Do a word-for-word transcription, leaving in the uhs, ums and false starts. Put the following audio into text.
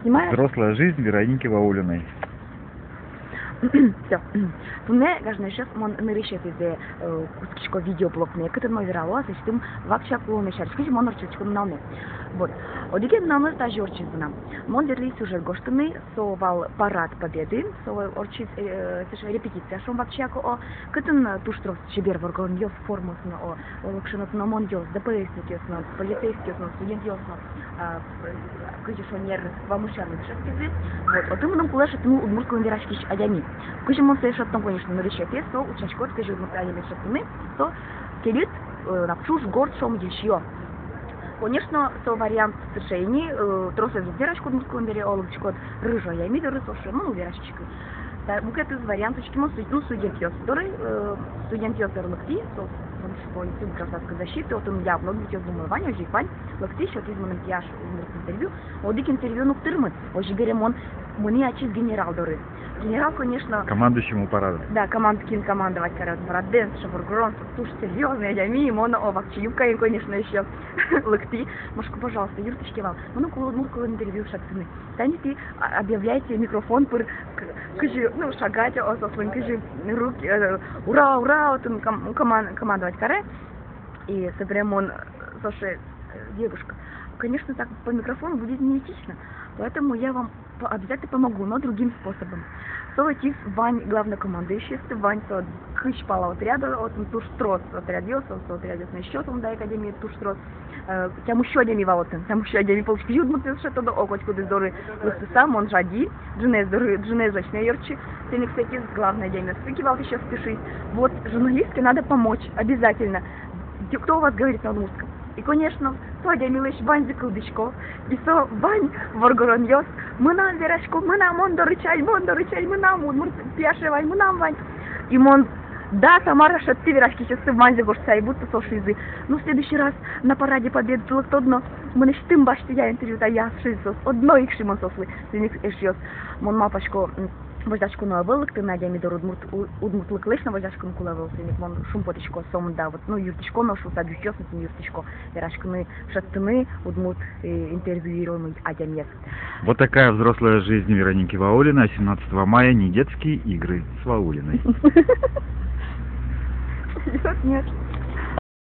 Снимаешь? Взрослая жизнь Вероники Ваулиной. Всё. Туннэ, гажано эшъёс, мон нырысетӥзэ, э, кутскисько видеоблогме, кытын мон верало аслэсьтым вакчияк улонэ сярысь, кызьы мон ортчытӥсько нуналме. Вот. Одӥгез нуналмы тазьы ортчиз мынам. Мон ветлӥ сюжет гожтыны, со вал Парад Победы, со вал ортчиз, э, сыӵе репетиция, шуом, вакчияк, о, кытын, э, туж трос чебер воргоронъёс, формаосын, о, олокыӵе но, но ОМОНъёс, ДПСникъёс но, полицейскийёс но, студентъёс но, а, кызьы шонер вамышъяны шедьтӥзы. Вот, отын мыным кулэ шедьтыны удмурт кылын вераськись адями. Кызьы мон сое шедьтом, конечно, нырысетӥез, со, учкиськод, кызьы удмурт адямиез шедьтыны, со келыт, э, напшуж горд, шуом, йылысьё. Конечно, со вариант сыӵе ини, э, тросэз уг вераськы удмурт кылын бере, оло учкиськод, рыжий адями доры, со шуэ, мон уг вераськиськы. Та мукетыз вариант учкимон, студ-, ну, студентъёс доры, э, студентъёс доры лыктӥ, со, со, со институт гражданской защиты, отын явно, ну, витё, думаю, вань, озьы ик вань, лыктӥ, сётӥз мыным кияш удмурт интервью, одӥг интервьюын уг тырмы, озьы бере мон мынӥ ачиз генерал доры. Генерал, конечно. Командующему парада. Да, команд-, кин командовать каре парадэн, шофёр Грон, туж серьёзный адями, мон, о, вакчи юбкаен, конечно, ещё лыктӥ. Мон шуисько, пожалуйста, юрттӥське вал. Мыным кулэ удмурт кылын интервью шедьтыны. Тани тӥ, а, объявляете микрофон пыр к-, кызьы, ну, шагать, о, соослэн кызьы руки, э, ура, ура, отын ком-, коман-, командовать каре. И собере мон, э, со шуэ, э, девушка, конечно, так по микрофону будет неэтично, поэтому я вам по-, обязательно помогу, но другим способом. Со ӧтиз вань главнокомандующийёсты, вань со кызь пала отряда, отын туж трос отрядъёс, со, со отрядъёс но ещё, со мында ик адями туж трос. Э, тямыссю адями вал отын, тямыссю адями пӧлысь кызьы удмуртъёс шедьто, о, котькудӥз доры лыктыса, мон жади, ӝыныез доры, ӝыныез ӧжыт но ӧй ортчы, соин ик сэтӥз главный адямиосты, кивалтӥсьёсты, шуиз: вот, журналистке надо помочь, обязательно. Кто у вас говорит на удмуртском? И, конечно, со адямилэсь ваньзы кылзӥсько, и со вань воргоронъёс: мынам верасько, мынам, мон доры чаль, мон доры чаль, мынам, удмурт пияше вань, мынам вань. И мон, да, Тамара, шедьты вераськисьёсты ваньзэ гожтӥ, и будто со шуизы: ну, в следующий раз на Параде Победы лыктод но, мынэсьтым басьтэ интервью, та я, шуизы соос. Одно ик шуи мон соослы, соин ик, эшъёс, мон малпасько, м, возьдаськоно ӧвӧл лыктыны адями доры удмурт, у-, удмуртлыклэсь но возьдаськыны кулэ ӧвӧл, соин ик мон шумпотӥсько сомында, вот, ну, юрттӥсько но шуса, дышетӥсь но юрттӥсько вераськыны, шедьтыны удмурт, э, интервьюируемый адямиез. Вот такая взрослая жизнь Вероники Ваулиной. Семнадцатого мая недетские игры с Ваулиной. Серьёзно? Нет.